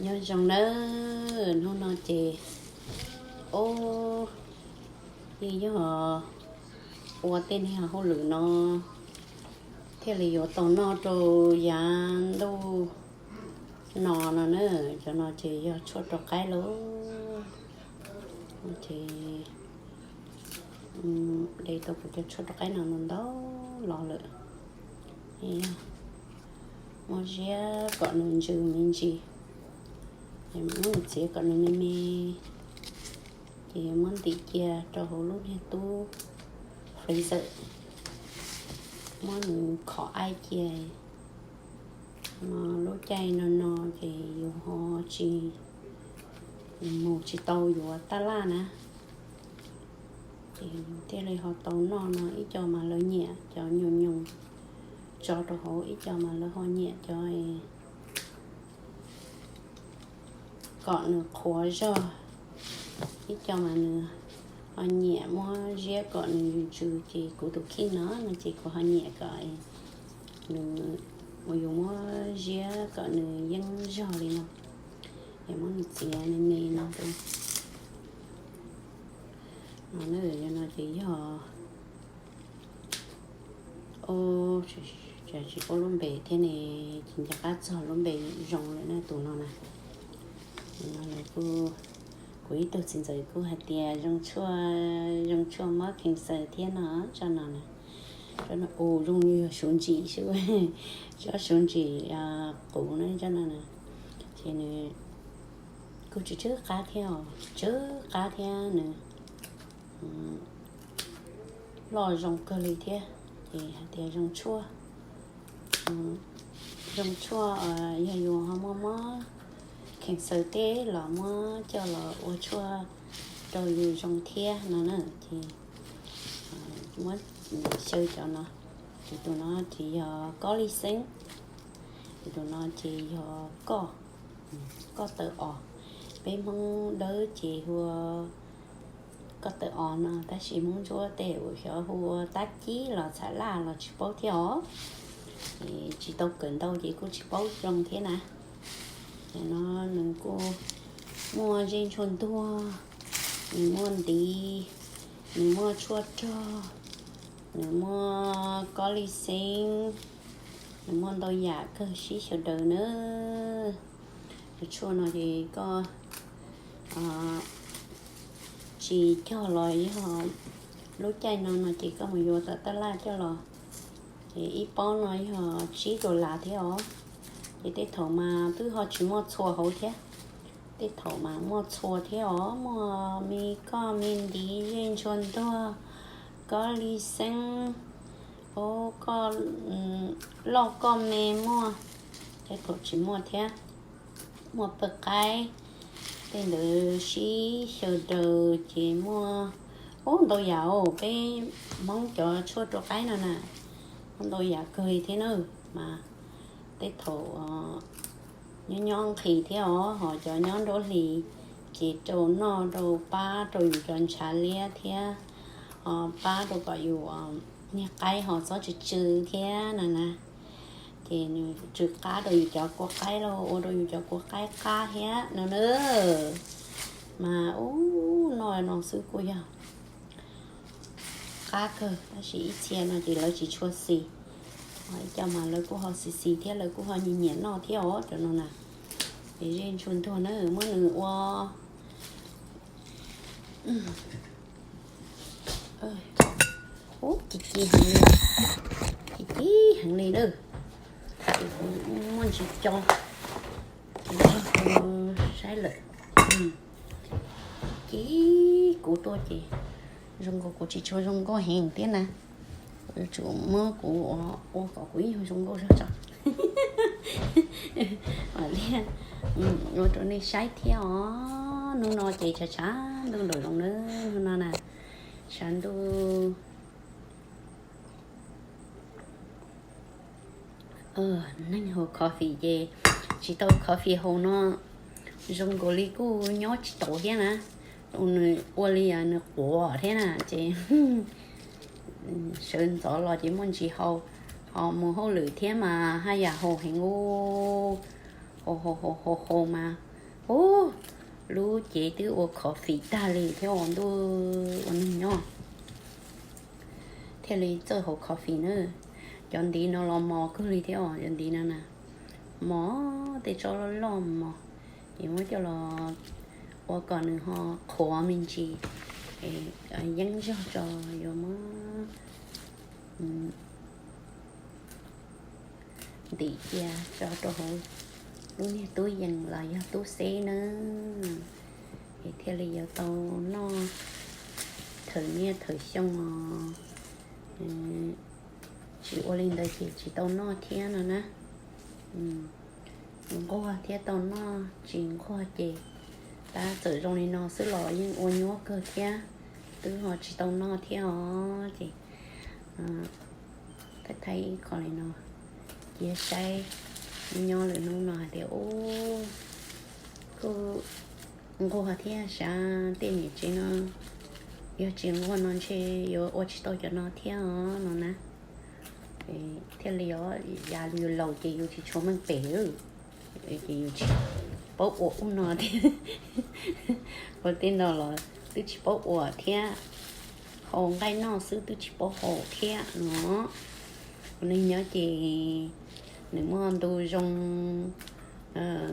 Nyob zoo nawb, hnub no ces, o, yeej yog ua tej niag hauj lwm no thiaj li yuav tau noj rau yav ntuj no no na. Cov no ces yog tshuaj rau qaib lauj. Ces de tau kuv cov tshuaj rau qaib no ntau los lawm. Muab ziab kom nws ntsws me ntsis, muab nws txiav kom nws me me, ces muab ntim cia rau hauv lub niag tub freezer, muab nws khov aib cia. Lub caij no no ces yus ho tsis, mus tsis tau yuav taj laj na, ces thiaj li ho tau noj no. Ib co mas lawv nyiam cov nyoos nyoos tso rau hauv, ib co mas lawv ho nyiam cov kom nws qhuav zog, ib co mas nws ho nyiam muab ziab kom nws ntsws. Ces kuv tus kheej no no ces kuv ho nyiam kom nws, uas yus muab ziab kom nws yeej zog li no, es muab nws txiav me me no rau. No ces yog, o, tsis paub lub npe thiab ne, tsis nco qab txog lub npe zoo lawm na tus no na. No lawv kuj, kuv ib tug txiv ntxawm kuj hais tias zoo tshuaj, zoo tshuaj mob cancer thiab no, tsob no na. Tsob no, o, zoo li yog suav ntsim xwb, tsob suav ntsim quv na tsob no na. Ces nws kuj tsw tsw qab thiab os, tsw qab thiab nws loj zoo kawg li thiab. Ces hais tias zoo tshuaj, zoo tshuaj, yog yus ho muaj mob cancer teb los muab coj los ua tshuaj rau yus zoo thiab no na. Ces muab xyaw cov no, ces tus no ces yog koj li xeeb, ces tus no ces yog koj, koj taw os. Peb Hmoob Dawb ces hu ua koj taw os no, tab sis Hmoob Ntsuab tej uas xyov hu ua tab cib los txham laj los tsis paub thiab os. Ces tsis tau kawm ntau ces kuj tsis paub zoo thiab na. Ces no nws kuj muaj zej ntsuag ntuag, nws muaj ntiv, nws muaj tshuaj rog, nws muaj koj li xeeb, nws muaj ntau yam kawg sib xyaw daws na. Cov tshuaj no ces koj tsis cog los yog lub caij no no ces koj mus yuav tom taj laj coj los. Ces ib pob no yog tsib dollar thiab os. Ces tej thaum mas twb ho tsis muaj txhua hauv thiab. Tej thaum mas muaj txhua thiab os, muaj me koj me ntiv, zej ntsuag ntuag, koj li xeeb, o, koj loj koj me muaj, tej thaum tsis muaj thiab. Muaj pawg qaib, tej ntawd sib xyaw daws ces muaj, ub, ntau yam os. Peb Hmoob cov tshuaj rau qaib no na, muaj ntau yam kawg li thiab na. Mas tej thaum nyob nyob nqhis thiab os, ho cov nyob nruab hlis ces rau noj rau pab rau yus cov ntshav liab thiab, ho pab rau kom yus niag qaib ho txhob tsw tsw thiab no na. Ces nws tsw qab rau yus cov kua qaib los ua rau yus cov kua qaib qab thiab no na. Mas ub, noj no xwb kuj yog qab kawg, tab sis ib txhia no ces lawv tsis tshua xis. Ib co mas lawv kuj ho xis xis thiab lawv kuj ho nyiam nyiam noj thiab os cov no na. Ces zej ntsuag ntuag na, muab nws ua, ub, ci ci heev li, ci ci heev li lawm. Ces kuv muaj ntsis co, ces kuv saib lawm. Ces kuv tuaj ces zoo nkaus kuv tsis tshua zoo nkauj heev thiab na. Kuv yuav tsum muab kuv ua kom kuv ib nyuag zoo nkauj zog tso. Mam li ua rau nej saib thiab os. Hnub no ces tshav tshav ntuj nraum zoov na, hnub no na, tshav ntuj. Neeg haus coffee ces tsis tau coffee haus no zoo nkaus li kuj nyob tsis taus thiab na. Nws ua li nws quav thiab na ces sawv ntxov los ces muaj ntsis haus, ho mus hauj lwm thiab mas haj yam haus heev ub. Haus haus haus haus haus mas Ub, lub cev twb ua coffee tag li thiab ua ntuj ua neeg nyob. Thiaj li txawj haus coffee na. Cov ntiv no los mos kawg li thiab os, cov ntiv no na, mos, tej tsob loj loj mos, ces muab coj los ua kom nws ho qhuav me ntsis, yeeb zog tso, yuav muab ntim cia tso rau hauv lub niag tub yees los yog tub xeb na, es thiaj li yuav tau noj thawm niaj thawm xyoo os. Tsis ua li ntawd ces tsis tau noj thiab no na. Nquag thiab tau noj, tsis nquag ces tab txawm zoo li no xwb los yeej ua nyuaj kawg thiab, twb ho tsis tau noj thiab os. Ces thaij thaij ib qho li no, cia saib nyob lwm hnub no hais tias ub, kuj nquag thiab sav, tej niam tsev no yog tsis nquag no ntshe yuav ua tsis tau cov no thiab os no na. Thiaj li os, yav yus laus ces yus tsis tshua meej pem, ces yus tsis paub ua ub no thiab, ua tej no los twb tsis paub ua thiab, haus nqaij noj xwb twb tsis paub haus thiab no. Ua neeg nyob ces nws muaj ntu zoo,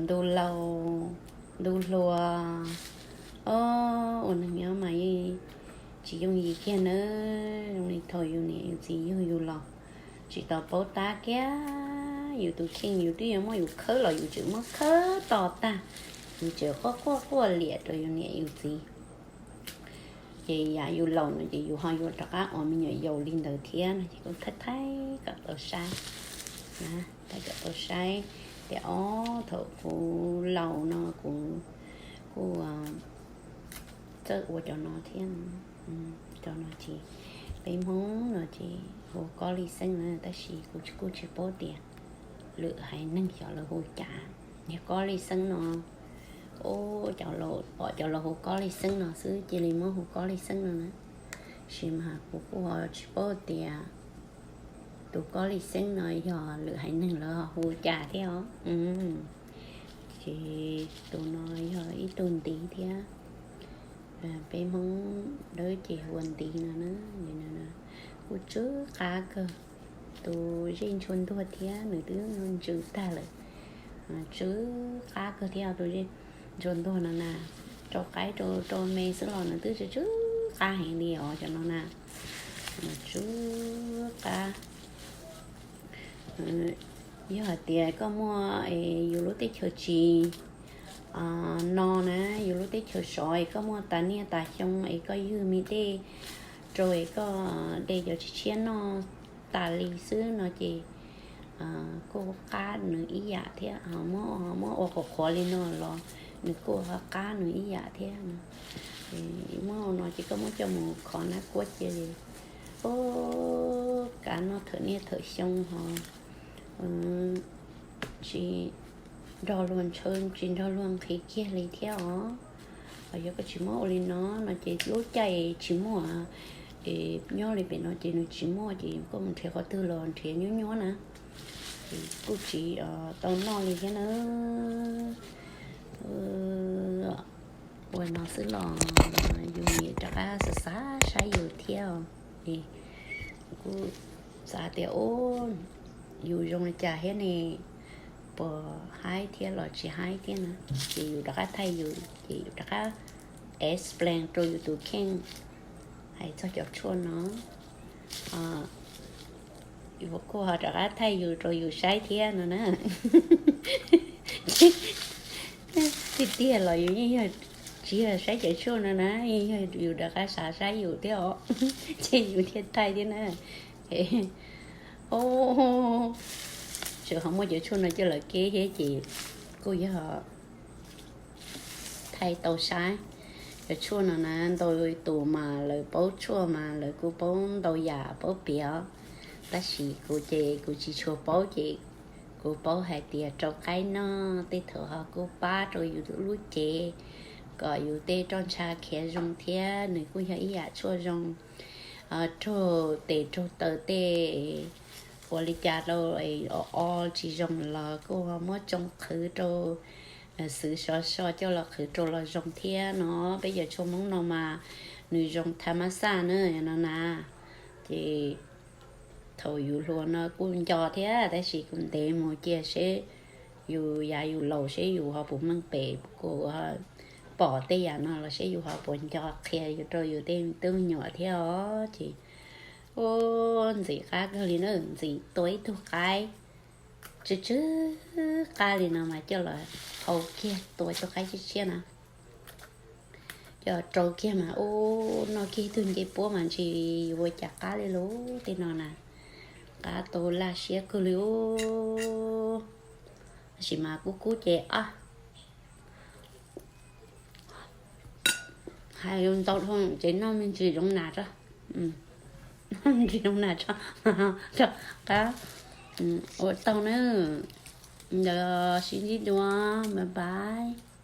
ntu laus, ntu hluas, o, ua neeg nyob mas yeej tsis yooj yim kiag nawb. Zoo li thaum yus niam yus txiv yug yus los tsis tau paub tab kiag, yus tus kheej yus twb yuav muab yus khawb los yus tseem muab khawb to tag, yus tseem quaj quaj quaj liam rau yus niam yus txiv. Ces yav yus laus no ces yus ho yuav rov qab ua me nyuam yaus li ntawd thiab no ces kuj thaij thaij kom tau saib, thaij kom tau saib tias ob thaum kuv laus no kuv kuj txawj ua cov no thiab. Cov no ces peb Hmoob no ces hu kob li xeeb na, tab sis kuv kuj tsis paub tias lwm haiv neeg xyov lawv hu cas. Niag kob li xeeb no, ub, cov laus pom cov laus hu kob li xeeb no xwb cia li muab hu kob li xeeb no na. Tab sis mas kuv kuj ho tsis paub tias tus kob li xeeb no yog lwm haiv neeg lawv ho hu cas thiab os. Ces tus no yog ib tug ntiv thiab, peb Hmoob dawb ces hu ua ntiv no na. Kuj tsw qab kawg, tus zej ntshua ntuag thiab nws twb ntsws tag lawm. Tsw qab kawg thiab tus zej ntshua ntuag no na, rau qaib rau rau me xwb los nws twb tsw tsw qab heev li os cov no na. Tsw qab. Yog hais tias koj muaj yus lub teb chaws tsis no na, yus lub teb chaws sov es koj muaj tas niaj tas xyoo es koj ywg me dej rau es koj de cov tshiab tshiab noj tas li xwb no ces kuj qab nws ib yam thiab. Muab ua qhuav qhuav li no los nws kuj ho qab nws ib yam thiab. Muab no ces koj muab coj mus khov nab kuab cia li, ub, kav noj thawm niaj thawm xyoo ho tsis nrog luag ntshaw tsis nrog luag nqhis kiag li thiab os. Yog koj tsis muab ua li no no ces lub caij tsis muaj, nyob li pem no ces nws tsis muaj ces koj mus nrhiav qhov twg los nrhiav nyuab nyuab na. Ces kuj tsis tau noj li thiab na. Ua no xwb los yus niam rov qab xav xav saib yus thiab os. Kuj xav tias ub, yus zoo li cas thiab ne, puas haib thiab los tsis haib thiab na. Ces yus rov qab thaij yus ces yus rov qab explain rau yus tus kheej hais txog cov tshuaj no. Yus kuj ho rov qab thaij yus rau yus saib thiab no na. Tiag tiag los yus yeej yog tsis yog saib cov tshuaj no na, yeej yog yus rov qab xav saib yus thiab os, ces yus thiaj thaij thiab na. Tseem ho muaj cov tshuaj no coj lawv keb thiab ces kuj yog thaij tau saib. Cov tshuaj no na ntau tus mas lawv paub tshuaj mas lawv kuj paub ntau yam paub piav, tab sis kuv ces kuv tsis tshua paub ces kuv paub hais tias rau qaib noj tej thaum ho kuj pab rau yus lub cev kom yus tej roj ntsha khiav zoo thiab nws kuj yog ib yam tshuaj zoo. Raug tes raug taw tej ua li cas rau o o tsis zoo los kuj muab tsoo qhwv rau xwb so so coj los qhwv rau los zoo thiab no. Peb cov tshuaj Hmoob no mas nws zoo thas mas xaj na no na. Ces thaum yus hluas no kuj nco thiab, tab sis kuv ntev mus cia seb yus yav yus laus seb yus ho puas meej pem, kuv pom tej yam no los seb yus ho puas nco qhia yus rau yus tej tub me nyuam thiab os. Ces ua ntxim qab kawg li na, ntxim tua ib tug qaib tsw tsw qab li no mas coj los hau kiag, tua ib tug qaib tshiab tshiab na, coj rau kiag mas ua noj kiag ib tug ncej puab mas ntshai yuav ua cas qab li lub tej no na. Qab tau laj siab kawg li ub. Tab sis mas kub kub ces hais ntau dhau ces noj me ntsis zoo nas tso, noj me ntsis zoo nas tso, rov qab ua tau na. Ntawd sib ntsib dua, bye bye.